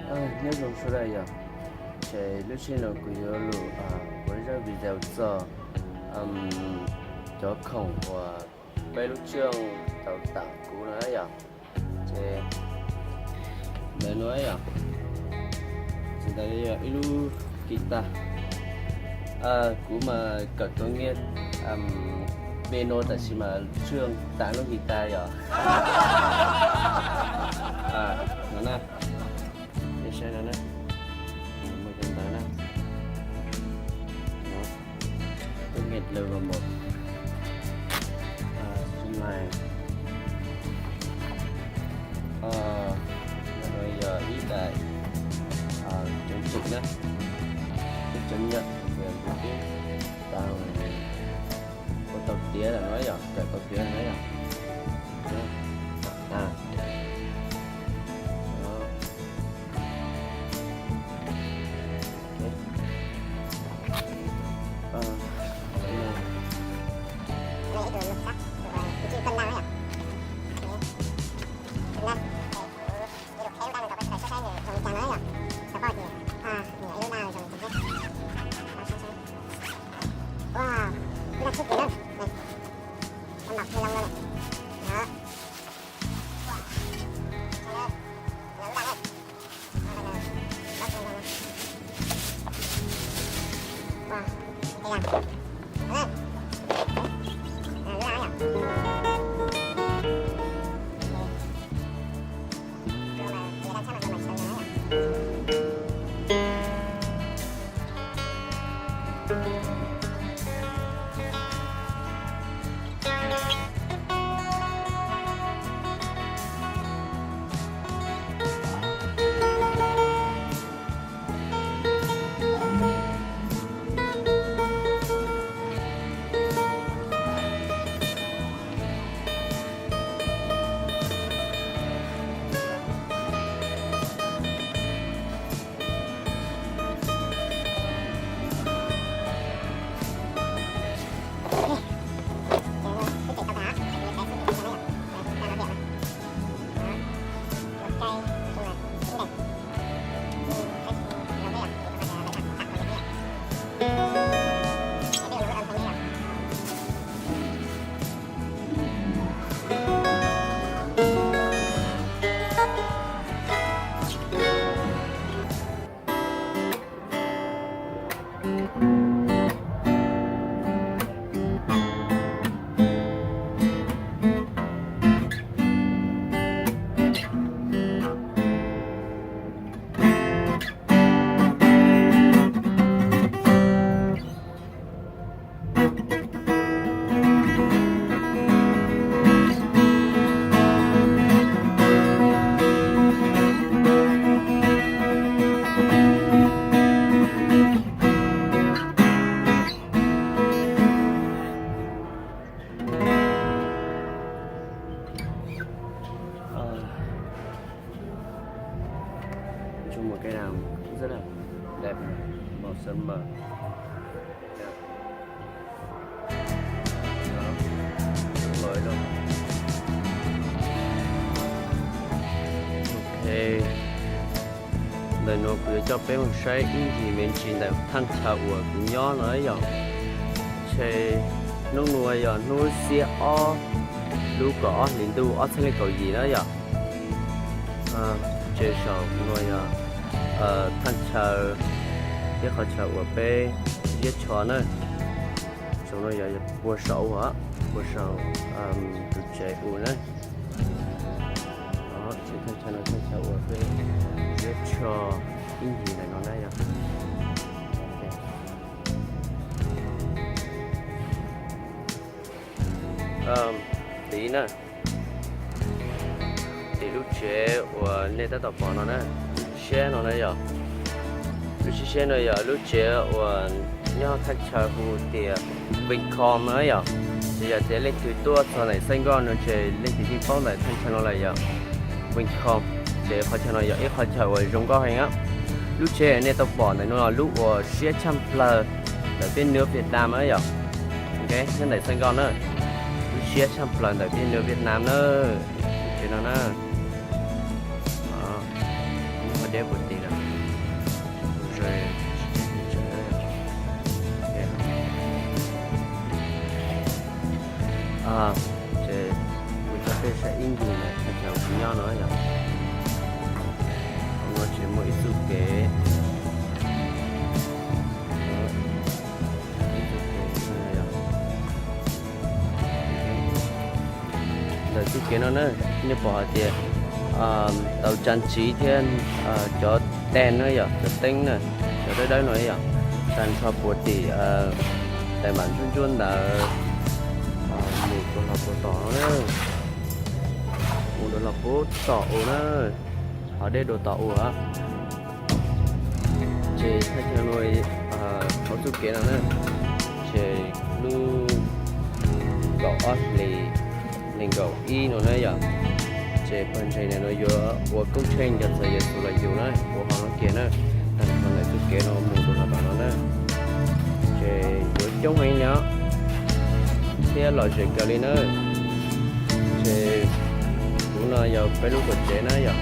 Nyob zoo sawv daws yom, ces lub sij hawm no kuv yuav los ua zaj video txog cov khoom uas peb lub tswj tau tam kuv no yom. Ces ntawm no yom, ces ntawd yog ib lub kis tas. Kuv mas kawm tuav nkiag piano tab sis mas tswj tam lub kis tas yom. No na, nej saib no na, mus cov ntawd na. Tốt nghiệp lượt vào một. Xung này giờ ib đại chứng chỉ na, ib chứng nhận về một cái tàu ua tàu tiab là nói yom, cải tàu tiab là nói yom. Chung một cái đàn rất là đẹp, màu sơn màu. Đó, lối luôn. Ok. Ntawm no kuv yuav coj peb mus saib ib ncig me ntsis ntawm thaj chaw uas kuv nyob no yom. Ces hnub no yog hnub xiab ob lub kaum ob hlis ntuj ob txhiab leej kaum yim na yom. Ces saum no yog thaj chaw thiab qhov chaw uas peb ziab tsho na. Saum no yog puag saum, puag saum tus tsev u na. Ces thaj chaw no thaj chaw uas peb ziab tsho ib ncig ntawm no na yom. Tid na, tid lub tsev uas nej tab tom pom no na, siab no na yom. Lub siab siab no yog lub tsev uas nyob thaj chaw hu tias Vim Khom na yom. Ces yog tias leej twg tuaj txog ntawm Xais Nkoj no ces leej twg yeej paub ntawm thaj chaw no lawm yom. Vim Khom, ces qhov chaw no yog ib qhov chaw uas zoo nkauj heev. Lub tsev nej tau pom ntawm no lub uas siab tshaj plaws ntawm peb nub Vietnam na yom. Nyob ntawm Xais Nkoj na, lub siab tshaj plaws ntawm peb nub Vietnam na, lub tsev no na. Qhov Puag tim lawm, ze, ces kuv coj peb saib ib ncig ntawm thaj chaw kuv nyob no yom. Hauv no ces muaj ib txoj kev, ib txoj kev, ntawm txoj kev no na, nej pom hais tias tau tsa tsiv thiab cov teeb na yom, cov teeb na, cov dawb dawb no yom, tag nrho puag tim tais mam ntsuab ntsuab ntawd, mus rau los puag tom no na, mus rau los puag tom u na, ho deb dua tom u. Ces thaj chaw no, hauv txoj kev no na, ces lub kaum ob hlis nees nkaum ib no na yom, ces pawg ntseeg no yuav ua koob tsheej nco txog Yexus los yug na, ua hauv no kiag na, tag nrho ntawm txoj kev no mus rau tom no na, ces yuav coob heev li thiab lom zem kawg li na. Ces kuv no yog peb lub tuam tsev na yom.